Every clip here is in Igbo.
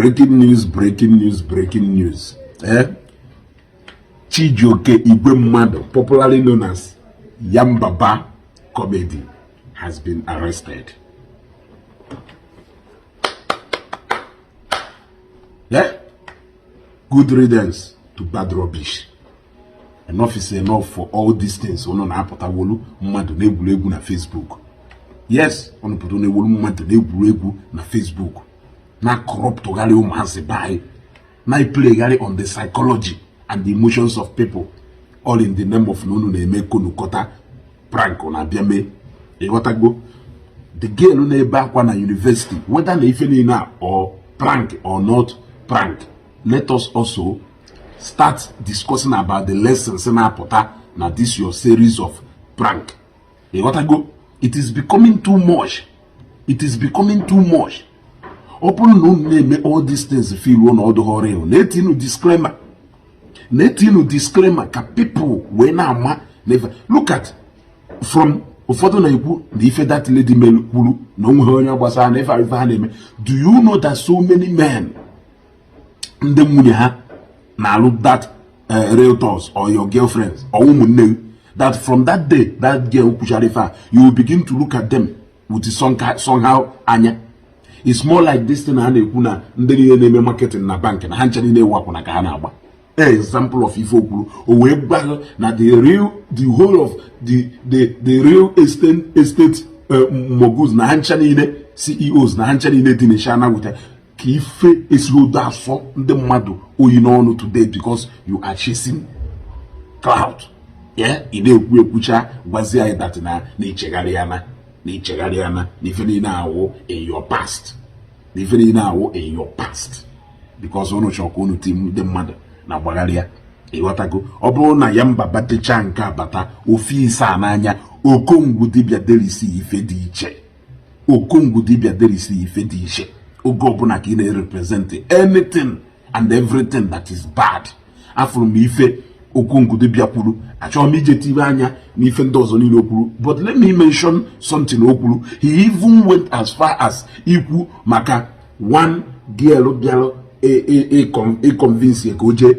Breaking news, breaking news, breaking news. Eh? Chijioke Igwe Mmadụ, popularly known as Yambaba Comedy, has been arrested. Yeah? Good riddance to bad rubbish. Enough is enough for all these things. Unu na-apụta wolu mmadụ na-egwuregwu na Facebook. Yes, unu pụta na-ewolu mmadụ na-egwuregwu na Facebook. Na corruptgharị ụmụazị be anyị. Na playgharị on the psychology and the emotions of people. All in the name of na unu na-eme konukọta prank na-abịa mee. Ịghọtago? The girl na-ebe akwa na university, whether na ife niile a or prank or not prank, let us also start discussing about the lessons na-apụta na this your series of prank. Ịghọtago? It is becoming too much. It is becoming too much. Ọ bụrụ na unu na-eme all these things feel na ọdụ real, na-etinu disclaimer, na-etinu disclaimer ka people wee na-ama na ife. Look at from ụfọdụ na-ekwu na ife that lady mere kwuru na onweghị onye gbasara na ife ife ha na-eme. Do you know that so many men ndị nwunye ha na-alụ that realtors or your girlfriends or ụmụnne, that from that day that girl kwuchara ife a, you will begin to look at them with somehow anya? It's more like this thing a na-ekwu na ndị niile na-eme marketing na bank na ha ncha niile ewapụ na ka ha na-agba. Example of ife okwuru o wee gwa na the real, the whole of the real estate moguls na ha ncha niile, CEOs na ha ncha niile dị na wute ka ife esigodo asọ ndị mmadụ oyi n'ọnụ today, because you are chasing clout. Yeah, ị na-ekwu ekwucha gwazie anyị that na ichegharịana, na ichegharịana, na ife niile awụ in your past, na ife niile awụ in your past, because unu chọrọ ka unu ti ndị mmadụ na gbagharịa. Ịghọtago? Ọ bụrụ na ya mba batecha nke abata ofe ise a n'anya Okongwu dibịa derisi ife dị iche, Okongwu dibịa derisi ife dị iche. Oge ọbụla ka ị na-represent anything and everything that is bad. Afụrụ m ife Okongwu dibịa kwuru, achọghị m ije tibe anya n'ife ndị ọzọ niile o kwuru, but let me mention something o kwuru. He even went as far as ikwu maka one girl bịara ịconvince ka o jee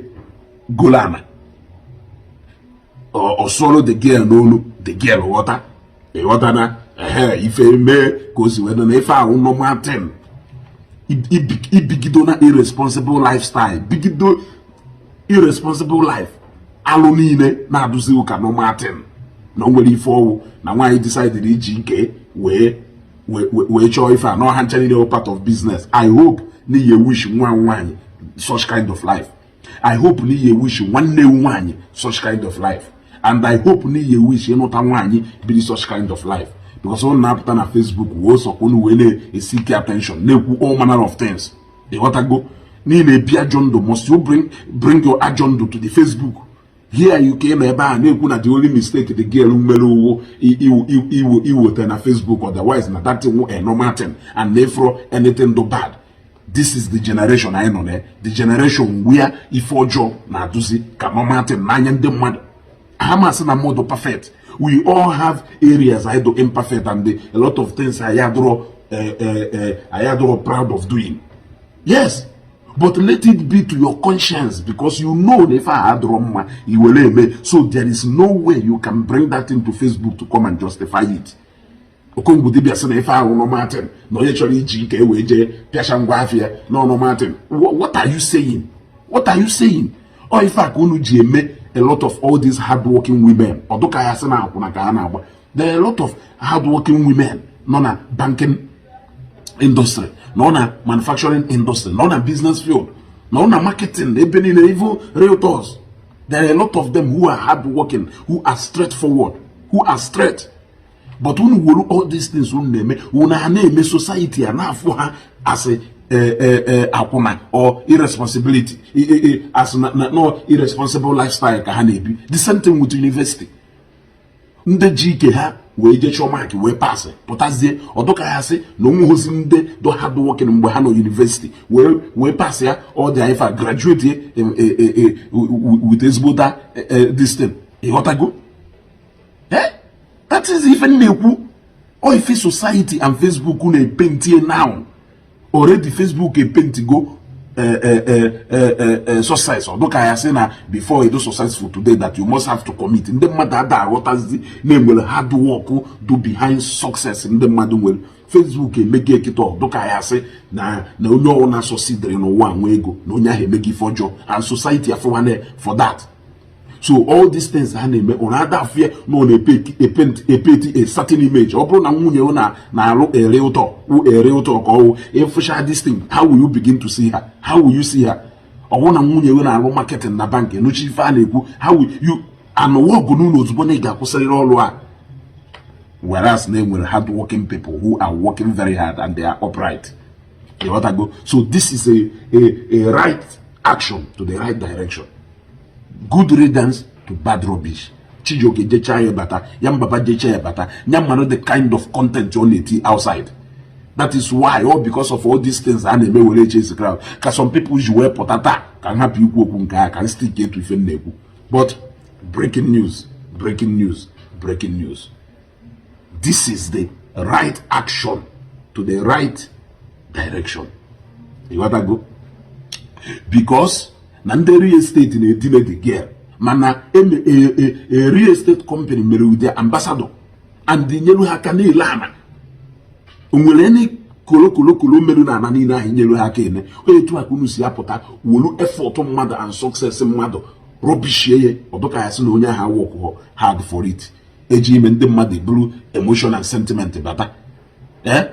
golana ọ sụọrọ the girl n'olu. The girl ghọta, ịghọta na ehe ife mee ka o si wee na ife ahụ normal thing. Ibigido na irresponsible lifestyle, bigido irresponsible life, alụ niile na-adụzi ụka normal thing, na o nwere ife ọwụ na nwaanyị decided iji nke wee chọọ ife a na ọha ncha niile part of business. I hope na iye wish nwa nwaanyị such kind of life. I hope na iye wish nwanne nwaanyị such kind of life, and I hope na iye wish ịnụta nwaanyị biri such kind of life, because ọ na-apụta na Facebook wee sọkwa unu wee na-eseek attention, na-ekwu all manner of things. Ịghọtago? Niile ebi ajọ ndụ, must you bring your ajọ ndụ to the Facebook here? You ka ị nọ ebe a na-ekwu na the only mistake the girl mere uwo iweta na Facebook, otherwise na that thing a normal thing and therefore anything do bad. This is the generation anyị nọ na, the generation where ife ọjọọ na-adụzi ka normal thing n'anya ndị mmadụ. Ha masị na mmadụ perfect. We all have areas anyị do imperfect and a lot of things anyị adụrọ proud of doing. Yes, but let it be to your conscience, because you know na ife a adụrọ mma iwere eme. So there is no way you can bring that into Facebook to come and justify it. Okongwu dibịa sị na ife ahụ normal thing, na onye chọrọ iji nke wee jee pịacha ngwa afịa na normal thing. What are you saying? What are you saying? Ọ ife a ka unu ji eme a lot of all these hardworking women ọdụka ya sị na akwụna ka ha na-agba. There are a lot of hardworking women nọ na banking industry, nọ na manufacturing industry, nọ na business field, nọ na marketing, ebe niile, even realtors. There are a lot of them who are hardworking, who are straightforward, who are straight, but unu were all these things unu na-eme, unu ha na-eme society a na-afụ ha as akwụna or irresponsibility, as na no irresponsible lifestyle ka ha na-ebi. The same thing with university. Ndị ji ike ha wee jee chọọ mark wee pass pụtazie, ọdụka ya sị na onweghịzi ndị do hard working mgbe ha nọ university wee pass ya. Ọ dị ife a graduate with ezigbota this thing. Ịghọtago? Eh, that is ife m na-ekwu. Ọ ife society and Facebook na-epaintie now. Already Facebook epaintigo Success, ọ dụka ya sị na before you do successful today that you must have to commit. Ndị mmadụ ada aghọtazi na-enwere hard work do behind success ndị mmadụ nwere. Facebook emego ekịta dụka ya sị na onye ọwụna succeediri n'ụwa nwe ego, na onye ahụ emego ife ọjọọ, and society afụwane for that. So all these things ha na-eme, ọ na-ada afịa na ọ na-epaint a certain image. Ọ bụrụ na nwunye na na-alụ ere ụtọ ere ụtọ ka ọwụ ịfụcha this thing, how will you begin to see her? How will you see her? Ọ bụrụ na nwunye na-alụ marketing na bank, enuchi ife a na-ekwu, how will you anụwa ọgụ n'ụlọ ozugbo na ị ga-akwụsịrịrị ọrụ a? Whereas na enwere hard working people who are working very hard and they are upright. Ịghọtago? So this is a right action to the right direction. Good riddance to bad rubbish. Chijioke jecha ya bata ya, mbaba jecha ya bata ya, mmanụ the kind of content ọ na-eti outside. That is why, all because of all these things a na-eme were chase crowd, ka some people ji wee pụta taa. Ka m hapụ ikwu okwu nke a, ka m stick etu ife m na-ekwu. But breaking news, breaking news, breaking news: this is the right action to the right direction. Ịghọtago? Because na ndị real estate na-edile the girl, mana a real estate company mere with their ambassador and nyelu ha aka na-ele ana. O nwere any kolokolokolo merụ na ana niile ahụ nyelu ha aka eme onye etu a ka unu si apụta wolu effort mmadụ and success mmadụ rubbishie ya, ọdụka ya sị na onye ahụ work hard for it. Eji ime ndị mmadụ eburu emotion and sentiment bata. Ee,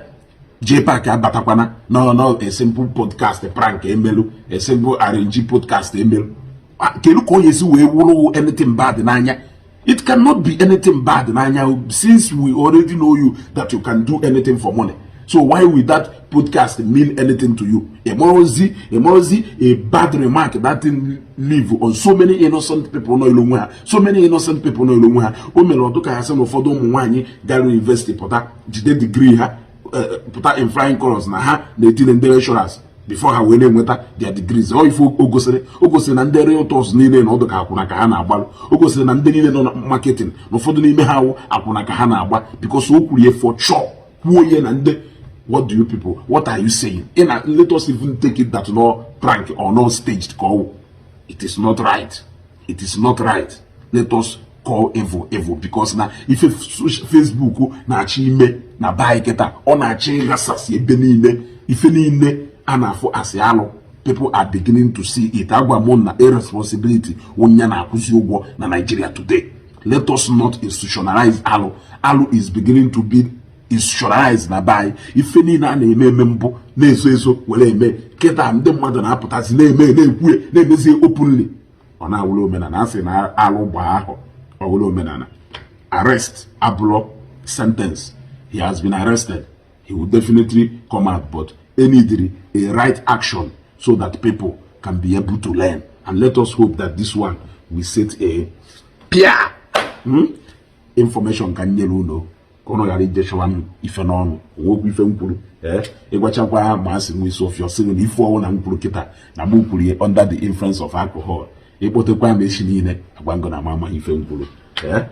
JPAC abatakwana. No, no, a simple podcast prank emelu, a simple arrange podcast emelu. Kedu ka onye si wee wụrụ anything bad n'anya? It cannot be anything bad n'anya, since we already know you, that you can do anything for money. So why will that podcast mean anything to you? Ịmụrụzi a bad remark that thing leave on so many innocent people nọ ilu onwe ha, so many innocent people nọ ilu onwe ha. O mere ọdụ ka ya sị na ụfọdụ ụmụ nwaanyị gara university pụta, jide degree ha, pụta in flying colors, na ha na-etinye ndị lecturers before ha wee na-enweta their degrees. Ọ ife o gosiri, o gosiri na ndị realtors niile na ọdụ ka akwụna ka ha na-agbalụ. O gosiri na ndị niile nọ na marketing na ụfọdụ n'ime ha awụ akwụna ka ha na-agba, because o kwuru ya for sure, kwuo ihe na ndị. What do you people, what are you saying? In a, let us even take it that no prank or no staged call. It is not right. It is not right. Let us call evil evil, because na ife Facebook na-achọ ime na be anyị kịta, ọ na-achọ ịghasasị ebe niile. Ife niile a na-afụ asị alụ, people are beginning to see it. Agwa m na irresponsibility onye na-akwụzi ụgwọ na Nigeria today. Let us not institutionalize alụ. Alụ is beginning to be institutionalized na be anyị. Ife niile a na-eme eme mbụ na-ezo ezo were eme, kịta ndị mmadụ na-apụtazi na-eme, na-ekwu, na-emezi openly. Ọ na-awụrụ omenala. A sị na alụ gbaa ahụ, ọwụrụ omenala. Arrest abụrụ sentence. He has been arrested. He will definitely come out, but needed a right action so that people can be able to learn, and let us hope that this one will set a pia information ka nyere unu, ka ụnụ ghara ije chọwa m ife n'ọnụ onwekwu ife m kwuru. Ee, ịgwachakwa ma a sị nwe isi ọfịa, ọsịghị na ife ọwụ na m kwuru kịta na mụ kwuru ya under the influence of alcohol. Ịkpọtekwa m echi niile, agwa ngo na m amaghị ife m kwuru. Ee.